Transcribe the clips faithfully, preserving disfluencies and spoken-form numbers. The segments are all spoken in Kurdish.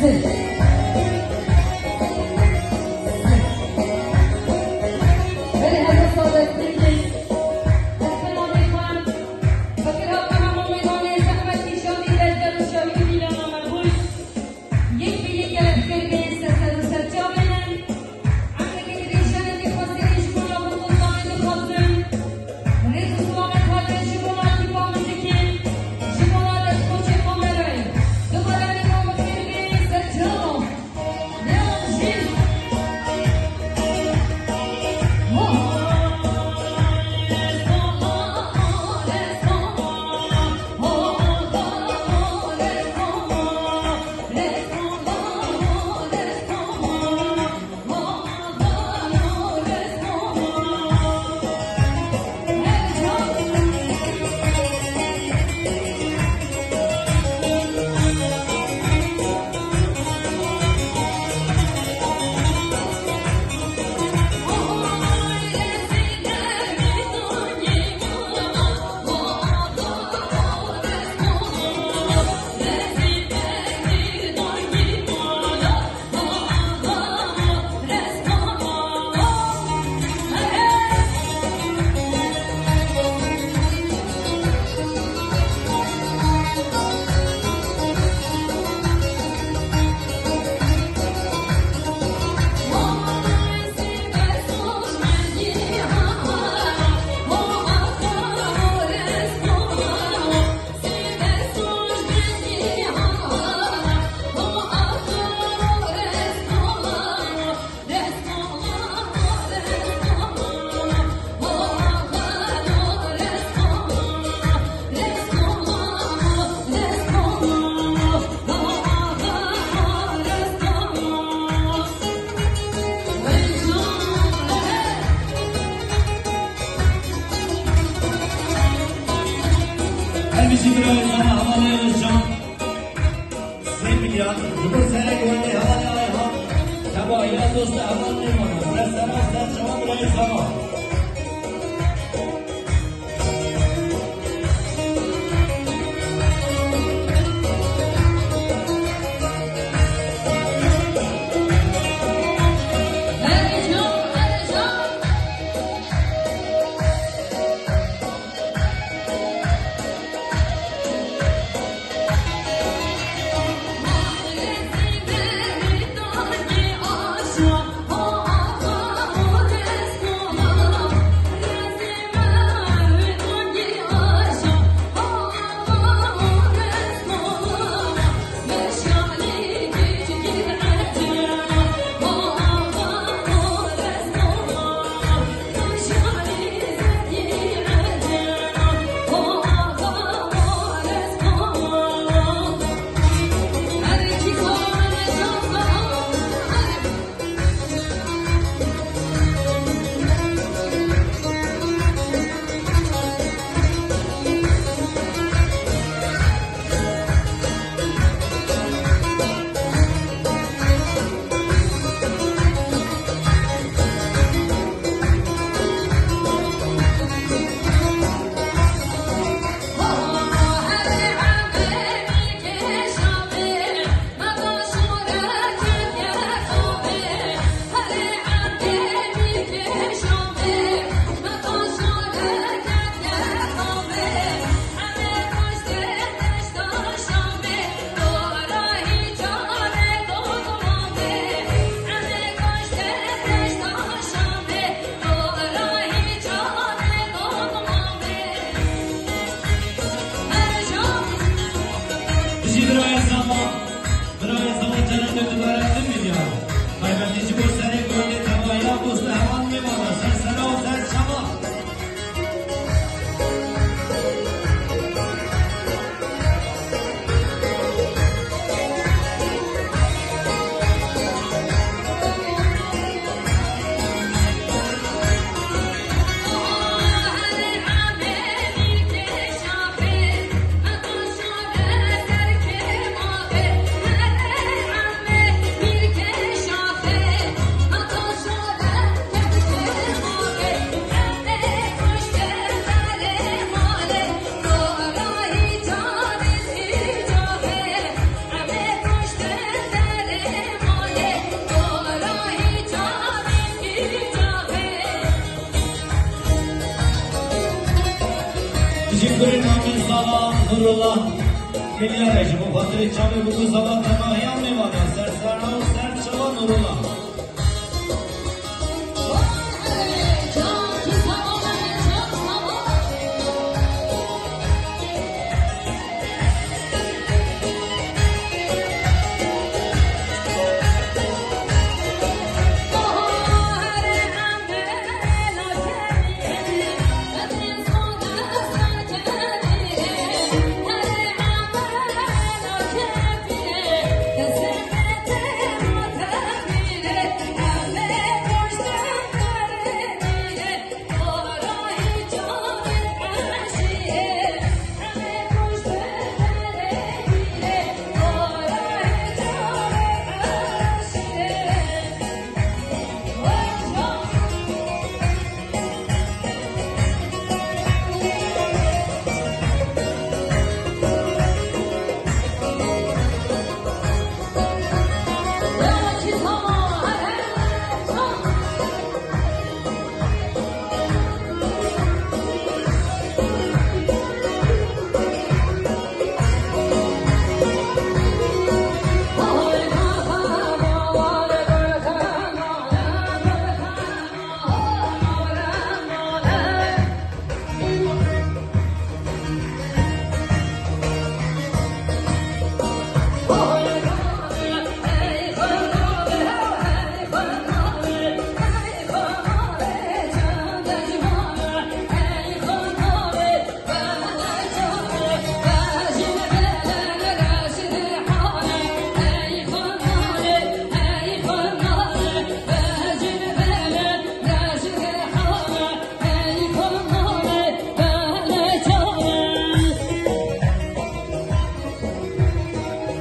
Belê, her wisa dest pê bikin. Ez penaberê xwe, Bekir Hakan Hemamê Hanê, zehmet kîşanî, leşger û şahî û dîlana me bûn. Yek bi yek gelek fêr bên ser ser û ser çavên em. Emrekê dirêjanekê xweserî ji bona xwe Kozanê dixwazim. Rêz û silamet hate ji bona tîpa muzîkê, ji bona destkoçê Komerayê. Dubare nîva bi fêr bên ser çava. Leon Jîl. Her bijî birayê zana hevalê Özcan. Sê milyar, ji bo serek wendê hevalê Ayhan. Tebahiya dost heval nêmana. Ser sera ser çawa birayê zana. Bijî birayê Zama, birayê Zama Ceren de dubare din milyar. Taybetî ji bo serê gundê tevahiya dost û heval nêmana, ser sera û ser çava. Namê Zava Nurullah. Geliyare ji bo xatirê çavê bû ku Zava temahiyan mêvana ser serra û ser çava Nurullah.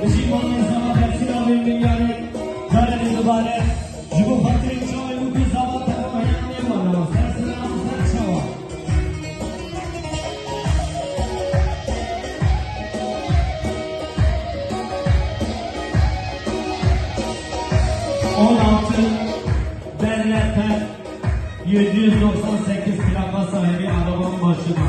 Bijî malê Zava Bersîra wê milyarê, careke dubare ji bo xatirê çavê û ku Zava temahiyan mêvana ser serra û ser çava. On altı B R F yedi yüz doksan sekiz plaka sahibi arabanın başında.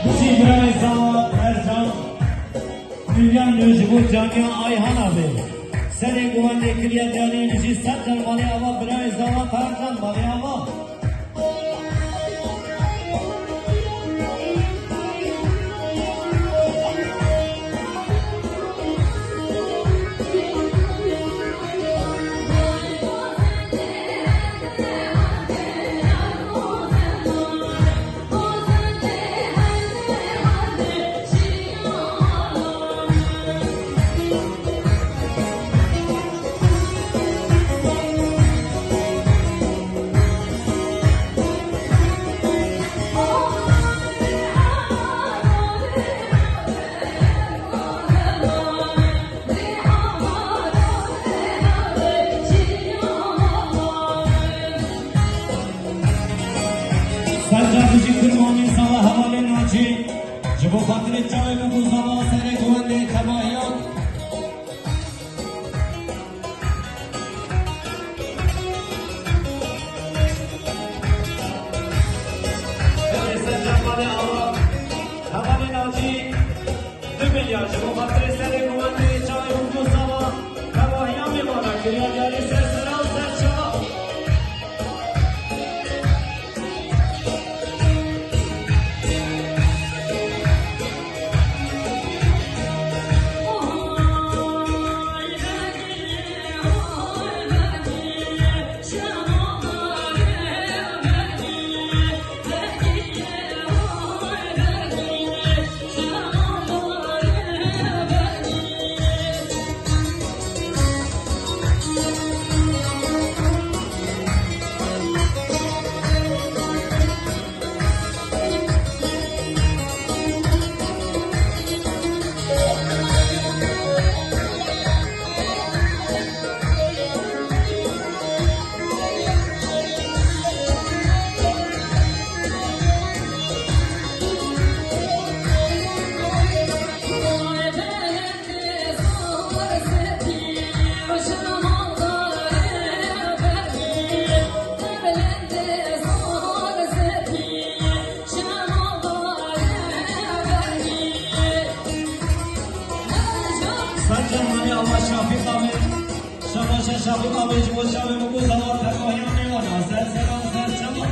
Bijî birayê Zava Ercan. Dünyanın ji bo caniya Ayhan abi. Serê guhan lêkiriya canî bijî ser can malê ava birayê Zava Ercan malê ava. Serca Bijî Kurmanî, sala hevalê Nacî. Ji bo xatirê çavê min ku zava serê gundê tevahiyan. Serê Serca Malê Awa, hevalê Nacî. Du milyar ji bo xatirê serê gundê çavê min ku zava tevahiyan mêvana kiriya diyarê ser sera û ser çava. Serca Malê Awa, Şafîq abi. Şabaşa Şafîq abi ji bo çavê min ku zava tevahiyan mêvana ser sera û ser çava.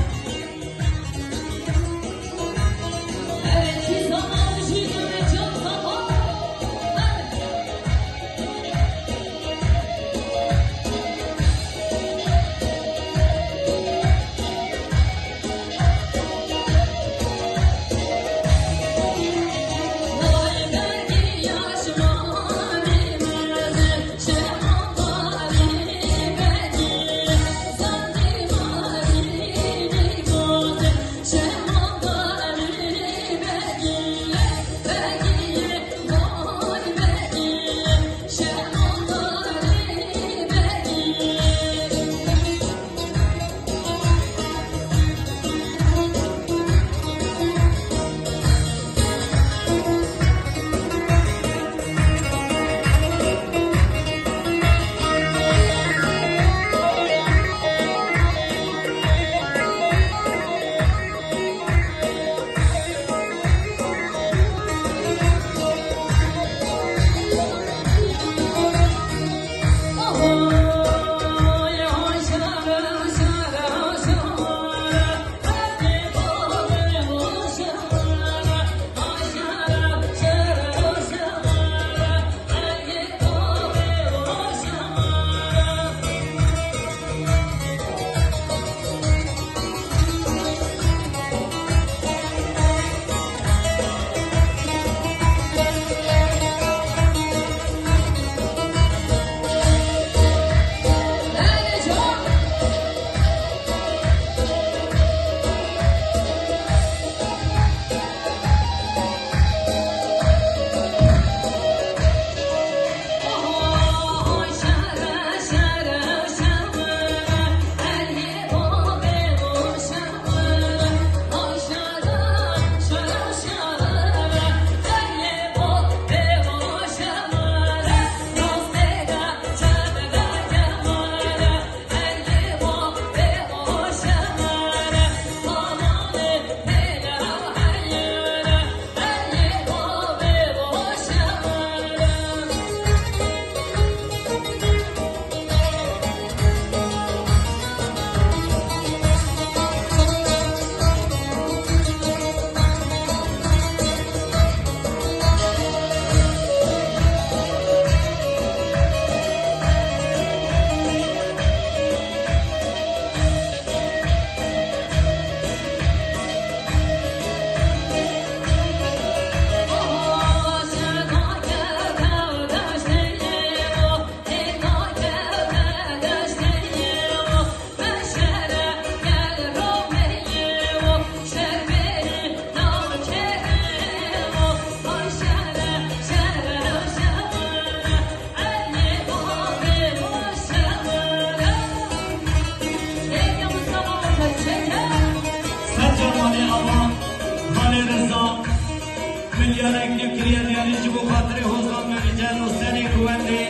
Milyarek nû kiriye diyarî ji bo xatirê Hozan Merîcel û serê ku wendê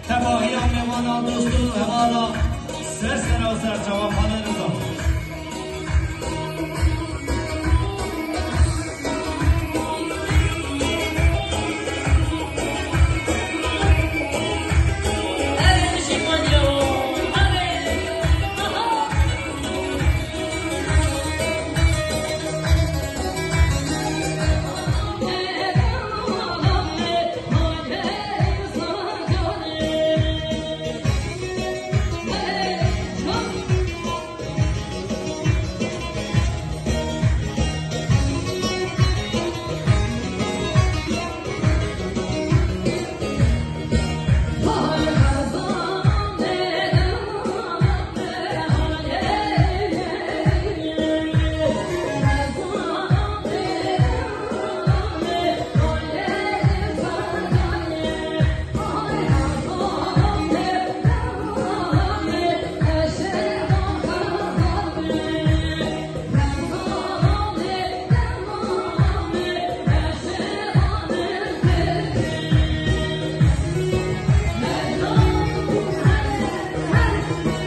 tevahiya mêvana dost û hevala ser sera û ser çawa Xalê Riza.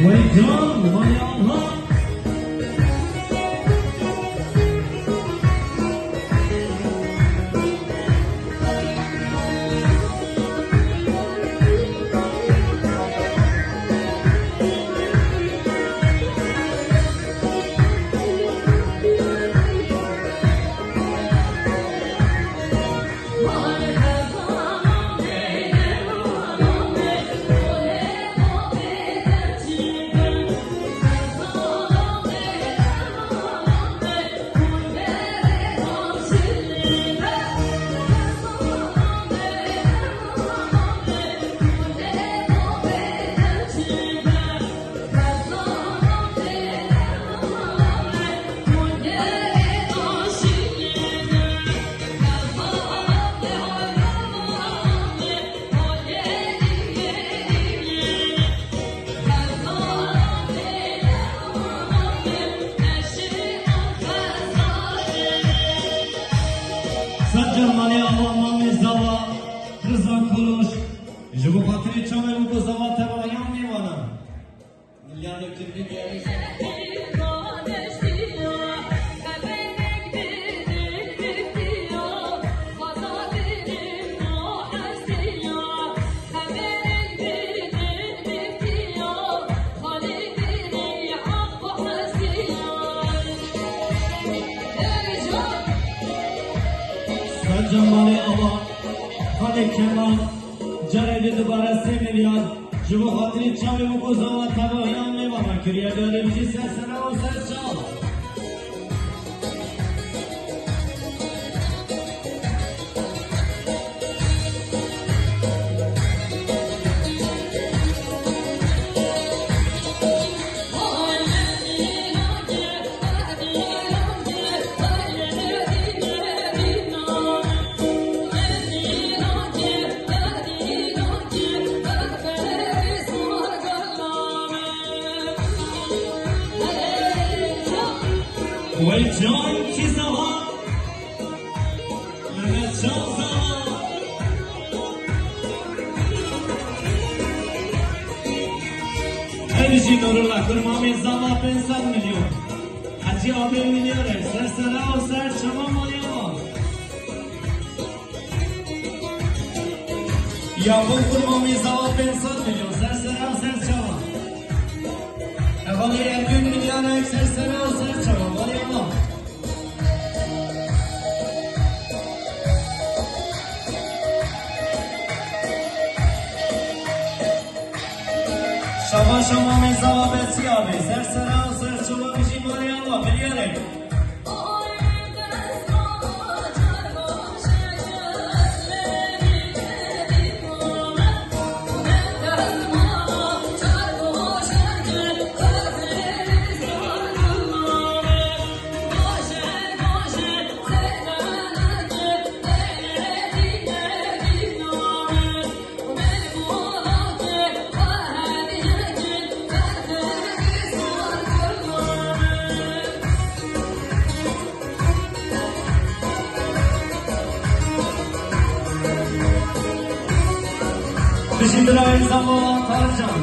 Wê can, wê Alha. Ser can malê ava mamê zava Riza Koloş, ji bo xatirê çavê û bo zava tevahiyan mêvanan. Milyarê kirbî diyarî. Ser can malê ava Xalê Kemal, careke dubare sê milyar ji bo xatirê çavê û bo zava tevahiyan mêvanan kiriye, diyarê bijî ser sera û ser çav. Wey can kî zava, Mehmet Can zava. Ev jî Nurullah Kurmamê zava pênc sed milyon. Hecî Abê milyarek ser sera û ser çava malê ava. Yakup Kurmamê zava pênc sed milyon ser sera û ser çava. Hevalê Ergün milyarek ser sera û ser çava. Malê ava. Şaba şaba mezava besiya be. Ser sera ser çuva bijî malê ava. Milyarek. Çî birayê Zava Tarcan.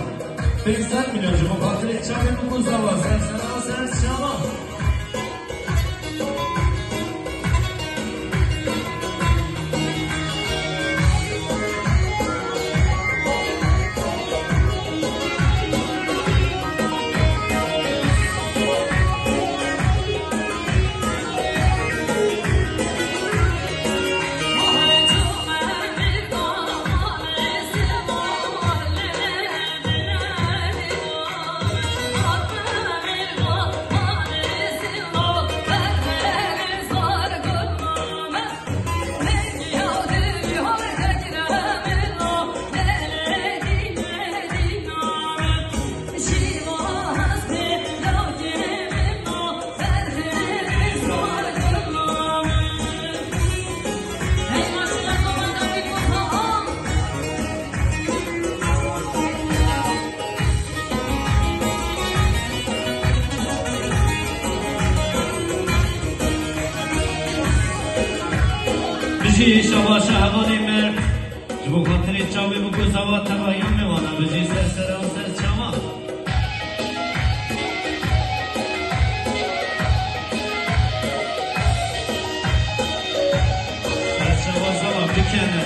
Pênc sed milyon ji bo xatirê çavê min ku Zava ser sera ser çava. Bijî şabaşa hevalê me. Ji bo xatirê çavê biko Zava tevahiya me wana bijî ser sera û ser çavan. Ser çava Zava bikene.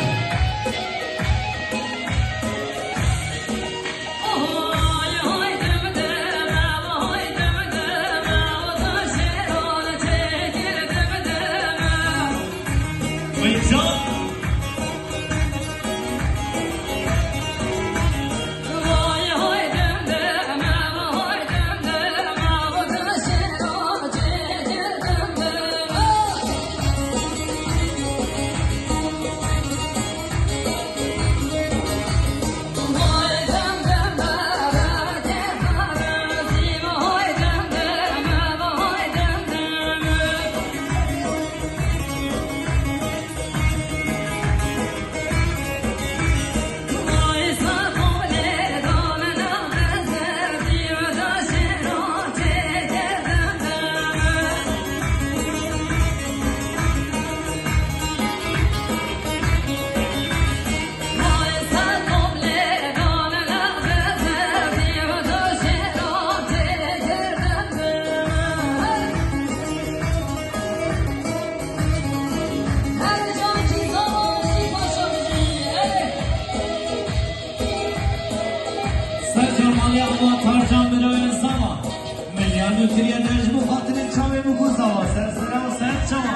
Serca malê Ava Tarcan birayên Zava. Milyar nû kiriye de ji bo xatirê çavê biko Zava ser sera û ser çava.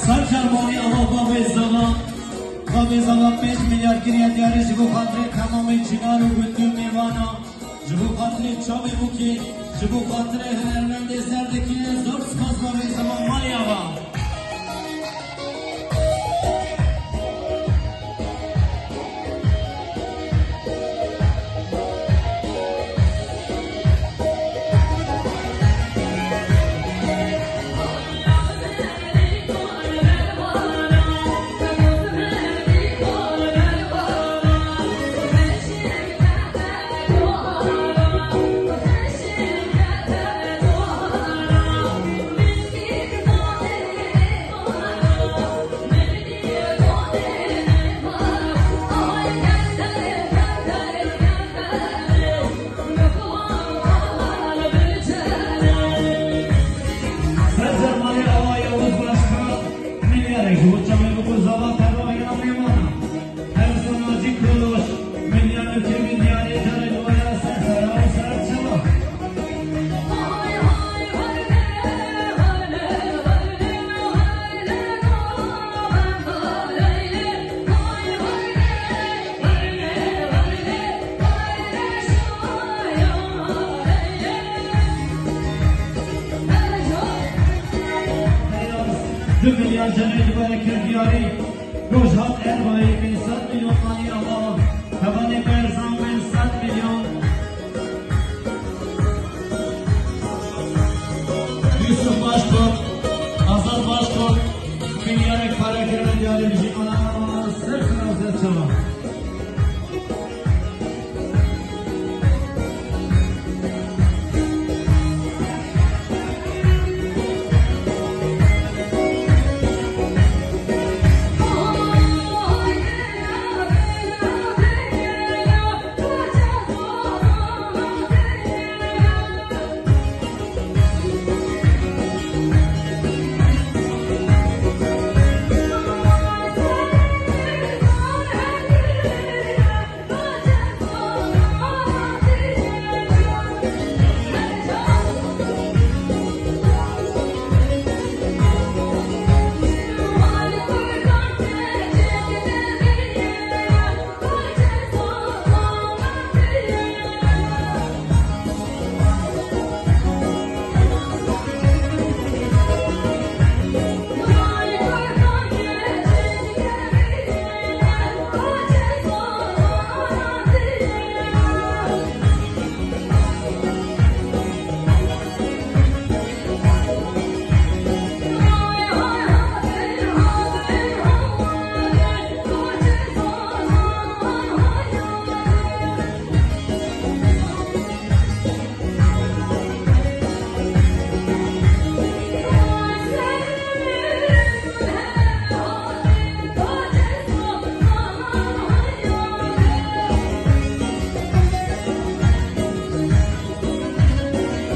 Sercar malê Ava Bavê Zava. Bavê Zava pênc milyar kiriye diyarê ji bo xatirê temamê çinar û gundî û mêvana. Ji bo xatirê çavê bûkê, ji bo xatirê hunermendê Zerdekê, zor spas Bavê Zava malê Ava. Ji bo çavê bigozava tevahiya mêvanan. Her sona jî Koloş, milyar û çê milyarê carê dwaya ser sera û ser çava. Du milyar carê dwaya kir diyarî. Rojhat Erbayî pênc sed milyon manî ava. Hevalê Berzan pênc sed milyon. Yusuf Başkurt, Azad Başkurt, milyarek pare kirine diyarî bijî ana ser sera ser çava.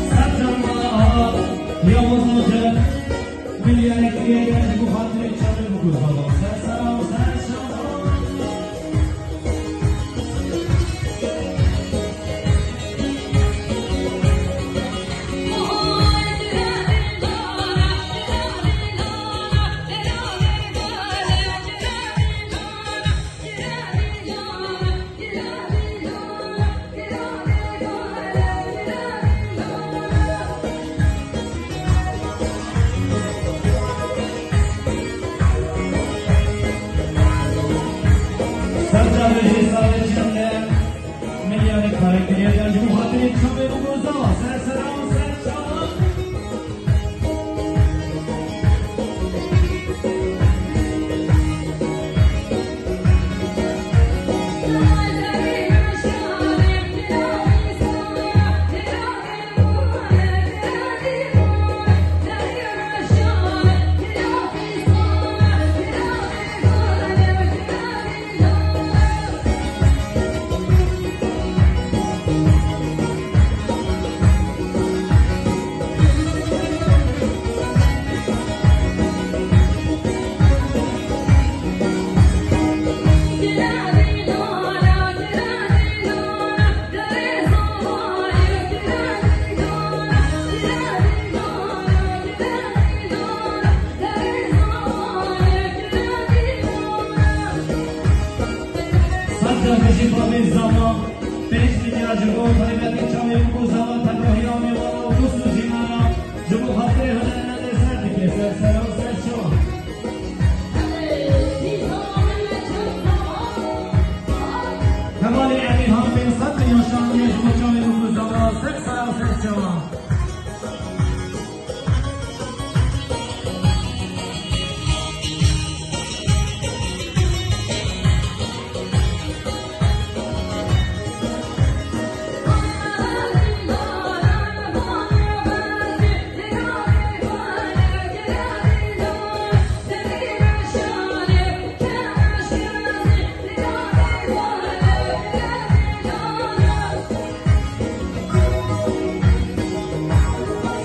Sercan Bala Ağa, Yavuz Hoca, milyarek liraya ji bo xatirê çavê bigozava. Ser sera û ser çava. Serca Rojê Sawê Çemle, milyarê karekiriye de ji bo xatirê çavê bigozava, ser sera û ser çava. Sed car bijî bavê Zama, pênc milyar ji bo taybetî çavê û ku Zama tevahiya mêvana û dost û cînana ji bo xatirê hunermendê ser dike, ser sera û ser çava. Hevalê Emîrhan pênc sed milyon şandiye ji bo çavê û ku Zama, ser sera û ser çava.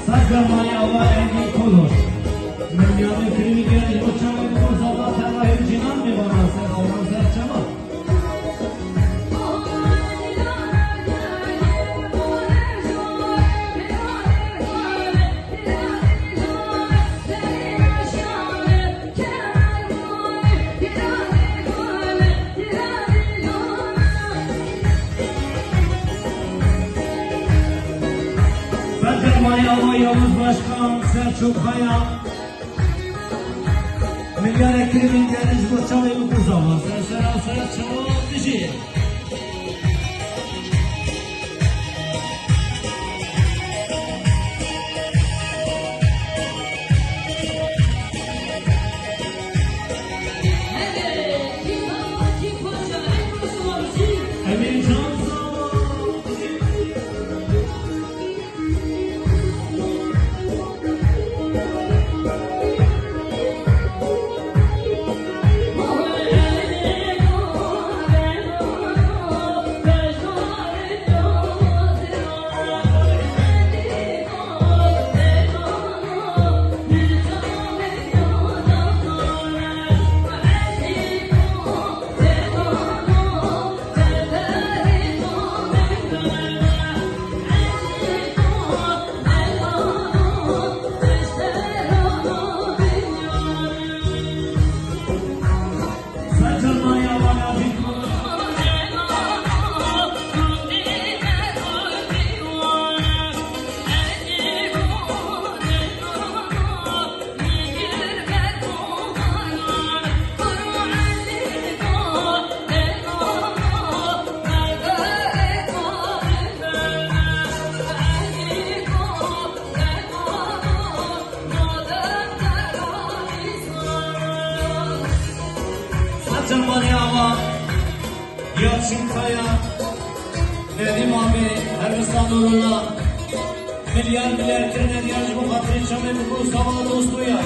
Serca Maya Ava Engin Koloş. Milyarê kirî gel, o çavê bo zava. Tevahî Cînan Mîvana ser seran ser çema. Serçe Maya Yavuz Başkan, Selçuk Kaya. Milyarek kirî milyarê ji bo çavê min ku zava ser sera ser çawa dijî. Emîn Can zava. Serçe Maya Ava, Yalçın Kaya, Nedim abi, Ermistan Nurullah, milyar milyar kirine diyancı bu hatırı çamê bu sava dostu ya.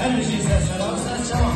Her bir şey ser selam, ser çama.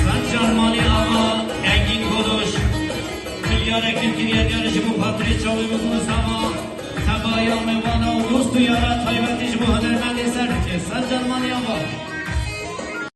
Serçe Maya Ava, Engin Godoş, milyarek kiriye diyancı bu hatırı çavê bu sava. Tebaya mevana û dost û yara taybetî ji bo hunermendê ser dike. Serçe Maya Ava.